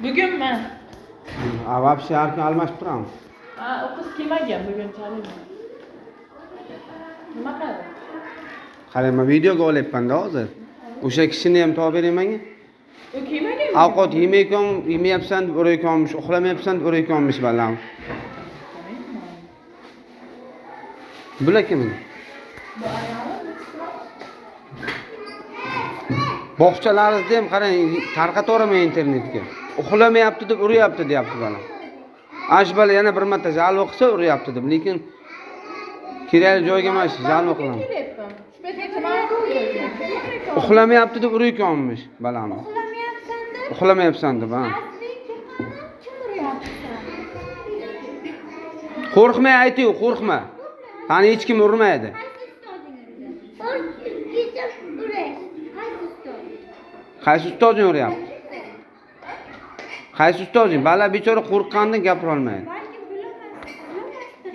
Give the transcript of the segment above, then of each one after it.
Bugunmi? A вообще har kun almashib turamiz. Ha, u qiz kelmagan bugun, chalina. Nima qiladi? Qarang, man videoga olyapman-da hozir. O'sha kishini ham topib bering menga. U kelmagan. Ovqat yemayapsan deb urayotganmish, uxlamayapsan deb urayotganmish balam. Bular kim? Bu ayoli. Bog'chalaringizda ham qarang, tarqataveraman internetga. Uxlamayapti deb uryapti deyapti bolam. Ana shu bola yana bir marta жалоба qilsa uryapti deb, lekin kerakli joyga emas, жалоба qilaman. Kelyapman. Shu paytgacha mani ko'rdim. Uxlamayapti deb urayotganmish balamni. Uxlamayapsan deb. Uxlamayapsan deb, ha. Asli kim kim uryapti? Qo'rqmay ayting, qo'rqma. Sani hech kim urmaydi. Qaysi ustozing urdi? Qaysi ustoz? Qaysi ustozing uryapti? Qaysi ustozing? Bala bechora qo'rqqanidan gapira olmaydi. Balki bilamas,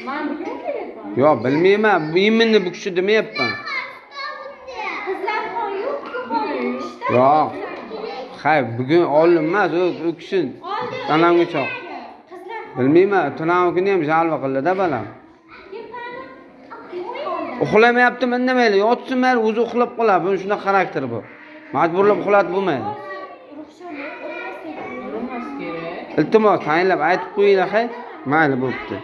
Man bugun kelyapman. Yo'q, bilmayman. Именно bu kishi demayapman. Qizlarxon yo'q-ku hozir ishda. Yo'q. Hay, bugun oldin emas, u kishi tanamga choq. Qizlar Bilmayman, tunov kuni ham жалоба qildi-da balam. Uxlamayaptimi indamaydi, yotsin mayli, o'zi uxlab qoladi. Buni shunaqa xarakter bu. Majburlab uxlatib bo'lmaydi. Ruxshona urmaslik. Urmas kerak. Iltimos, tayinlab aytib qo'yinglar, hay. Mayli, bo'pti.